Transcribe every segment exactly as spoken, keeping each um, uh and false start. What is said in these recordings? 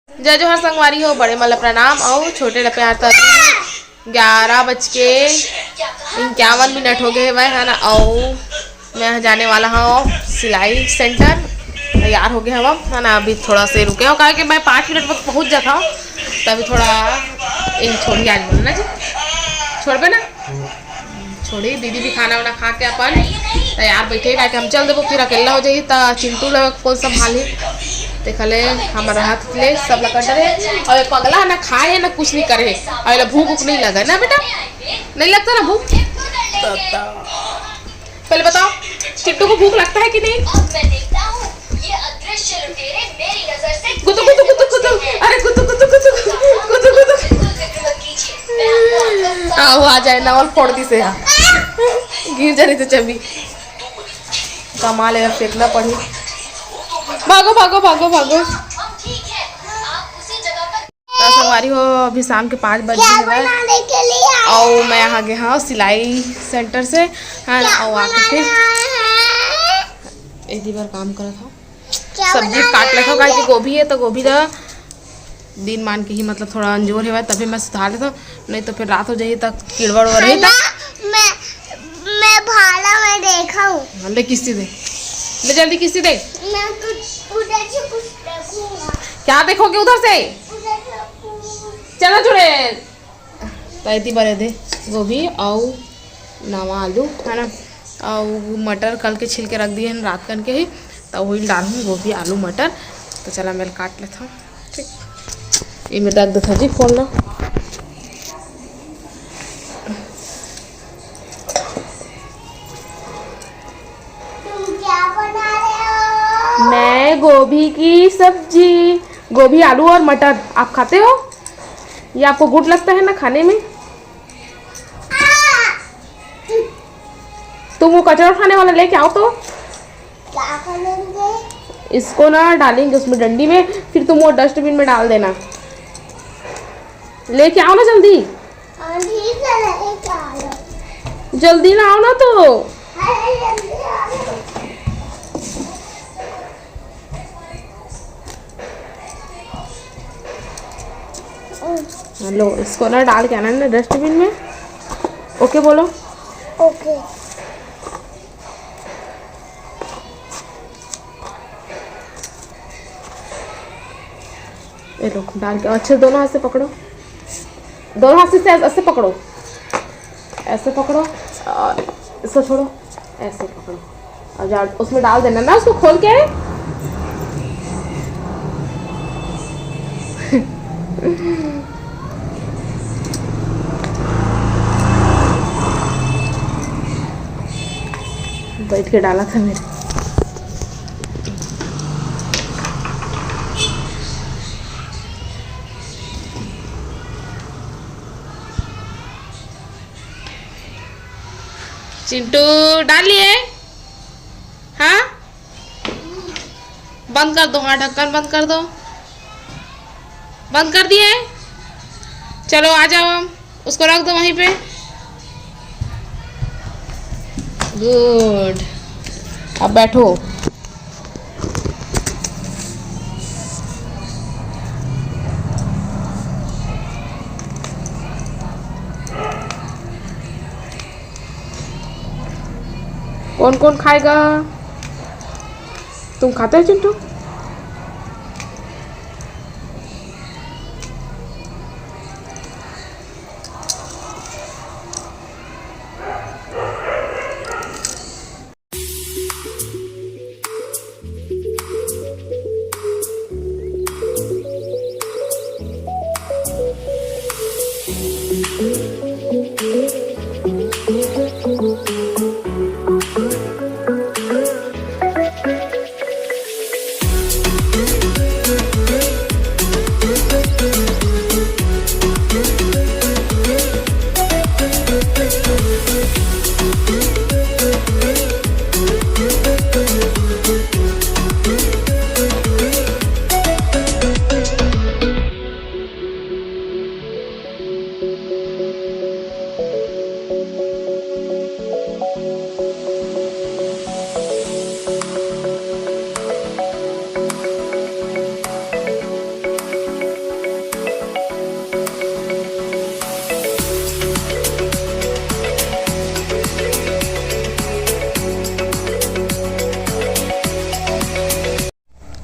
जय जोहार संगवारी हो, बड़े मन ला प्रणाम अउ छोटे ला प्यार। त ग्यारह बज के इक्यावन मिनट हो गए हवय, है ना। अउ मैं ह जाने वाला हूँ सिलाई सेंटर, तैयार हो गए हवं, है ना। अभी थोड़ा से रुके हो, काहे कि मैं पाँच मिनट में पहुँच जाता हूँ, तभी थोड़ा ये छोड़ी आज बोलना जी, छोड़बे ना। छोड़ी, दीदी भी खाना वाना खा के अपन तैयार बैठे, काहे कि हम चल देबो, फिर अकेला हो जाही, त चिंटू ला कौन संभालही? देखले, हमर हाथ ले सब ला कर डरे। अउ ये पगला ना खाए है, ना कुछ नहीं करे है, अउ एला भूख उख नहीं लगा ना बेटा, नहीं लगता ना भूख? पहले बताओ, चिंटू को भूख लगता है कि नहीं? गुतु, गुतु, गुतु, गुतु। अरे, गुतु, गुतु, गुतु, गुतु, गुतु। हाँ, वो आ जाए ना, और फोड़ दी से, हाँ। गिर जाने तो चबी। कमा ले, फेंकना पड़ी। भागो, भागो, भागो, भागो। तो संगवारी हो, अभी शाम के पाँच बज गए हवय। अउ मैं आ गए हूँ सिलाई सेंटर से, है ना। अउ आके फिर एदी बर काम करत हूँ, सब्जी काट लेथव, काहे कि गोभी है तो गोभी ला दिन मान के ही, मतलब, थोड़ा अंजोर हेवय, तभी मैं सुधार लेथव, नहीं तो फिर रात हो जाही त किड़वा उड़वा रही त। मैं, मैं भाला में देखा हूँ। हाँ, ले किस्ती दे, ले जल्दी किस्ती दे। मैं कुछ उधर से कुछ देखूंगा। क्या देखोगे उधर से? उधर से कुछ। चलो जुड़े। तो एती बर एदे गोभी अउ नवा आलू, है ना, अउ मटर कल के छिल के रख दिए हैं रात कन के ही, तो वही डालहूँ गोभी, आलू, मटर। तो चला, मैं काट लेता हूँ, ठीक। ये मैं रख देता जी फोन ला। तुम क्या बना रहे हो? मैं गोभी की सब्जी, गोभी, आलू और मटर। आप खाते हो? ये आपको गुड लगता है ना खाने में? तुम वो कचरा उठाने वाला लेके आओ तो। क्या करेंगे? इसको ना डालेंगे उसमें डंडी में, फिर तुम वो डस्टबिन में डाल देना। लेके आओ ना जल्दी। हाँ, ठीक है, लेके आ रहा हूँ। जल्दी ना आओ ना तो। अरे, जल्दी आ रहा हूँ। लो, इसको ना डाल के आना ना डस्टबिन में। ओके बोलो। ओके। ये लो, डाल के अच्छे दोनों हाथ से पकड़ो, दोनों हाथ से ऐसे पकड़ो, ऐसे पकड़ो और इसको छोड़ो, ऐसे पकड़ो। और जा, उसमें डाल देना ना, उसको खोल के। बैठ के डाला था मेरे। चिंटू, डालिए। हाँ, बंद कर दो। हाँ, ढक्कन बंद कर दो। बंद कर दिए। चलो, आ जाओ, हम उसको रख दो वहीं पे। गुड, अब बैठो। कौन कौन खाएगा? तुम खाते हो चिंटू?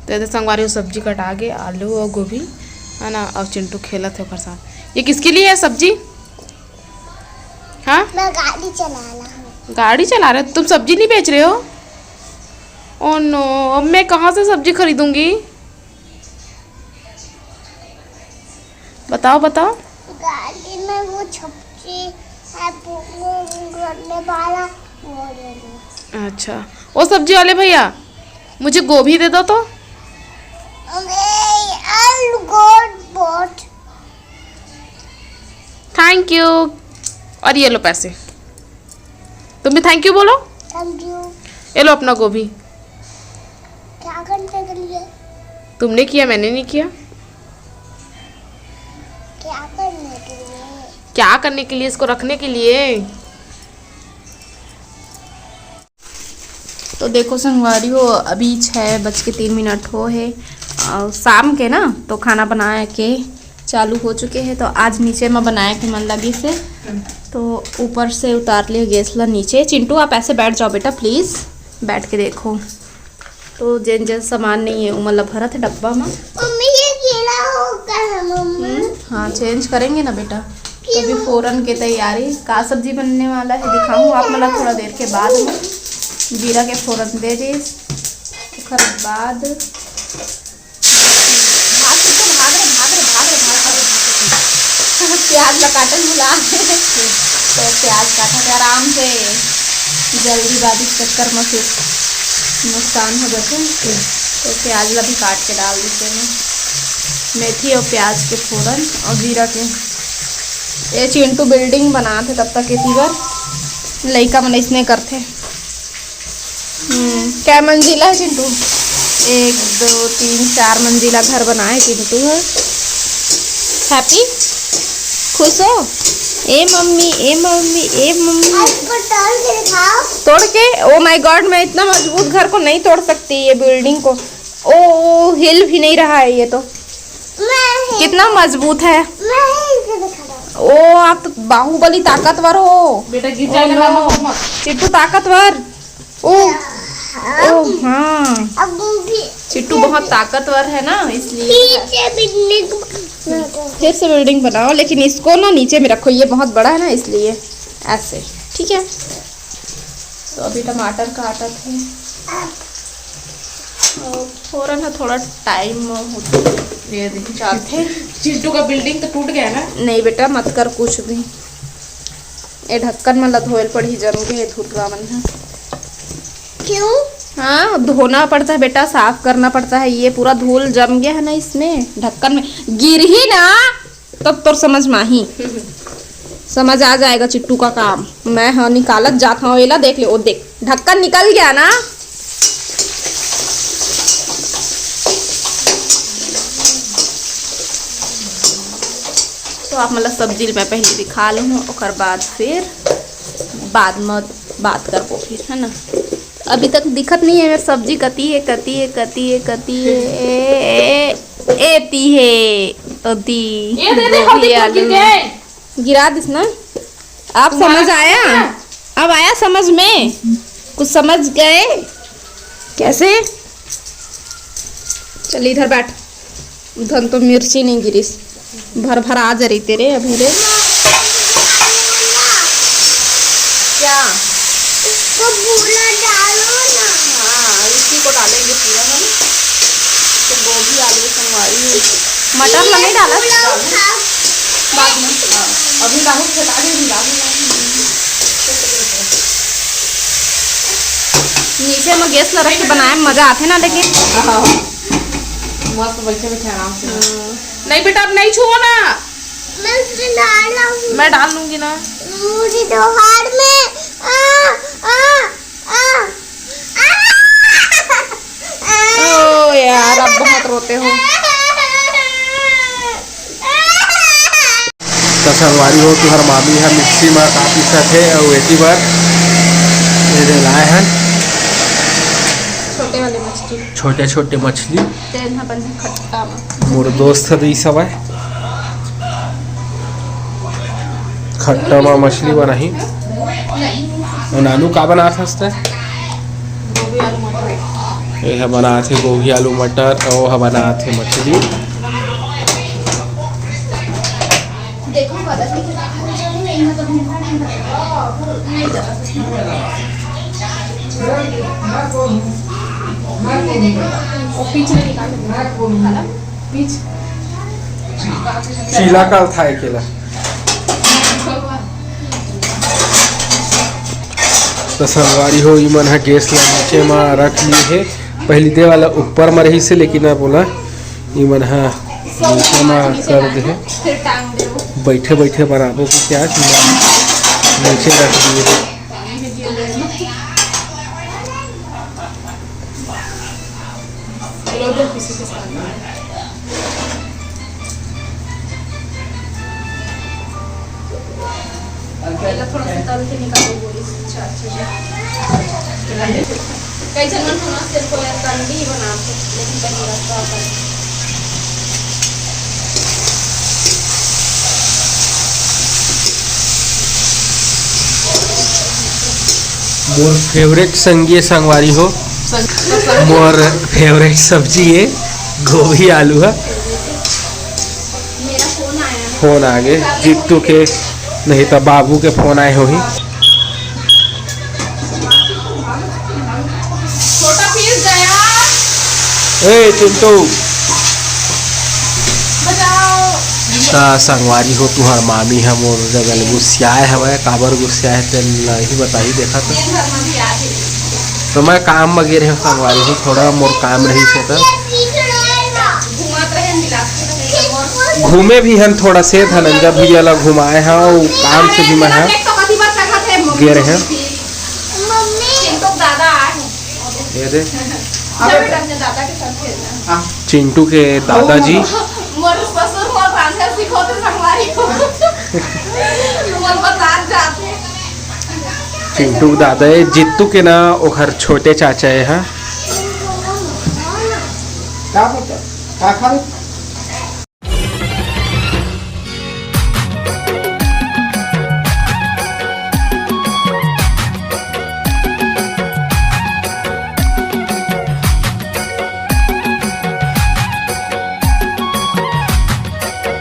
तो ये दे संगवारी हो, सब्जी कटा गे, आलू और गोभी, है ना, और चिंटू खेलत हे ओकर साथ। ये किसके लिए है सब्जी? हाँ, मैं गाड़ी चला रहा हूँ। गाड़ी चला रहे हो? तुम सब्जी नहीं बेच रहे हो? ओ नो, अब मैं कहाँ से सब्जी खरीदूंगी? बताओ, बताओ। गाड़ी में वो सब्जी है, वो, वो करने वाला, वो ले लो। अच्छा, ओ सब्जी वाले भैया, मुझे गोभी दे दो तो। अरे, आलू गोल बहुत। Thank you. और ये लो पैसे, तुम भी थैंक यू बोलो। Thank you. ये लो अपना गोभी। क्या करने के लिए? तुमने किया, मैंने नहीं किया। क्या करने के लिए? क्या करने के लिए? इसको रखने के लिए। तो देखो संगवारी हो, अभी छः बज के तीन मिनट हो है और शाम के ना, तो खाना बनाए के चालू हो चुके हैं। तो आज नीचे में बनाए के मन लगी से, तो ऊपर से उतार लिए गैस ला नीचे। चिंटू, आप ऐसे बैठ जाओ बेटा, प्लीज बैठ के देखो। तो जेन जेन सामान नहीं है, उमन ला भरत है डब्बा में। मम्मी, ये गीला हो गया है, मम्मी। हम्म, हाँ, चेंज करेंगे ना बेटा। तो अभी फोरन के तैयारी, का सब्जी बनने वाला है दिखाऊँ आप मन ला थोड़ा देर के बाद में। जीरा के फोरन दे दे, ओकर बाद भाग, भाग रे, भाग रे, भाग रे, भाग रे, भाग रे। प्याज ला काटन भुला गे। तो प्याज काटा के आराम से, जल्दीबाजी के चक्कर में फिर नुकसान हो जाथे। तो प्याज ला भी काट के डाल देते हैं, मेथी और प्याज के फोरन और जीरा के। ये चिंटू बिल्डिंग बनात हे, तब तक एती बर लइका मन इसने करथे। हम्म, क्या मंजिला है चिंटू? एक, दो, तीन, चार मंजिला घर बनाए चिंटू है। हैप्पी? खुश हो? ए मम्मी, ए मम्मी, ए मम्मी। आपको तोड़ के दिखाओ। तोड़ के? ओ माय गॉड, मैं इतना मजबूत घर को नहीं तोड़ सकती, ये बिल्डिंग को। ओ, ओ, हिल भी नहीं रहा है ये तो। मैं ही कितना मजबूत है। मैं ही इसे दिखा रहा हूँ। ओ, आप तो बाहुबली ताकतवर हो। बेटा गिर ओ जाएगा ना, नो। मत, मत। चिट्टू ताकतवर। ओ, ओ हाँ। अब वो भी चिट्टू बहुत ताकतवर है ना, इसलिए। पीछे बिल्डिंग बना दो। फिर से बिल्डिंग बनाओ, लेकिन इसको ना नीचे में रखो, ये बहुत बड़ा है ना, इसलिए ऐसे, ठीक है। तो अभी टमाटर काटत हे। और फोरन ह थोड़ा टाइम होथे। ये देखो, जाथे। चिंटू का बिल्डिंग तो टूट गया ना? नहीं बेटा, मत कर कुछ भी। ये ढक्कन मन ला धोयल पड़ही, जम के धुर्रा मन ह। क्यों? हाँ, धोना पड़ता है बेटा, साफ करना पड़ता है। ये पूरा धूल जम गया है ना इसमें, ढक्कन में। गिरही ना, तब तोर समझ में आही। समझ आ जाएगा चिट्टू का काम। मैं ह निकालत जात हव एला, देख ले, ओ देख, ढक्कन निकल गया ना। तो आप मतलब सब्जी मैं पहले दिखा लूँ, ओकर बाद फिर बाद में बात करबो फिर, है ना। अभी तक दिखत नहीं है मेरी सब्जी, कती है, कती है, कती है, कती है, ए, ए, एती है, ओती। ये दे दे, गोभी, हल्दी कुल आलू। गिर गए। गिरा दिस ना। आप तुम्हारा समझ आया? क्या? अब आया समझ में? कुछ समझ गए? कैसे? चल इधर बैठ। धन तो मिर्ची नहीं गिरिस, भर भर आ जा रही तेरे अभी रे। क्या? इसको पूरा डालो ना। हाँ, इसी को डालेंगे पूरा हम। तो गोभी, आलू, संगवारी, मटर ला नहीं डाला? पूरा उठा। बाद में। हाँ, अभी राहुल फेंका दे, अभी राहुल। नीचे में गैस ला रख के बनाए में मजा आथे ना, लेकिन हाँ। मस्त बैठे बैठे आराम से। हाँ। नहीं बेटा, अब नहीं छुओ ना। मैं उसमें डाल रहा हूँ। मैं डाल लूंगी ना। मुझे तो हार में। आ, आ, आ, आ। ओ यार, अब बहुत रोते हो। तो संगवारी हो, तुहर मामी ह मिक्सी म का पीसत हे अउ एती बर ये दे लाए हन छोटे वाले मछली। छोटे छोटे मछली। तेल ह बनही खट्टा म। मोर दोस्त ह दीस हवय। खट्टा म मछली बनाही। अउ नानू का बनात हस तैं? गोभी आलू मटर। ये ह बनात हे गोभी, आलू, मटर, अउ वो ह बनात हे मछली। चीला काल थाय केला। त संगवारी हो, इमन ह गैस ला नीचे म रख लिए हे। पहिली दे वाला ऊपर म रहिस हे, लेकिन अब ओला इमन ह नीचे म कर दे हे। बैठे बैठे बनाबो कि क्या, नीचे रख दिए हे। पहले थोड़ा सा तल के निकालो बोली। अच्छा, अच्छा। कई जन मन थोड़ा से कोई तल भी बनाते, लेकिन पहले रखता अपन। मोर favourite संगी संगवारी हो, मोर favourite सब्जी है गोभी आलू है। फोन आ गे जीतू के, नहीं तो बाबू के फोन आए होही। ए चिंटू। त संगवारी हो, तुहर मामी ह मोर जगह ले गुस्सियाए हवय। काबर गुस्सियाए हे, तेन ल ही बताही। देखा तो, तो मैं काम म गे रहेंव संगवारी हो, थोड़ा मोर काम रहिस हे त। घूमे भी हन थोड़ा से, धनंजय भैया ला घुमाए हव, काम से भी मैं ह गे रहेंव। ये दे। चिंटू के दादाजी। मोर ससुर मोर रांधे सिखोथे संगवारी हो। मोर बतात जाथे। चिंटू के दादा ए, जीतू के ना ओखर छोटे चाचा ए हा। का बता? का खा रहे?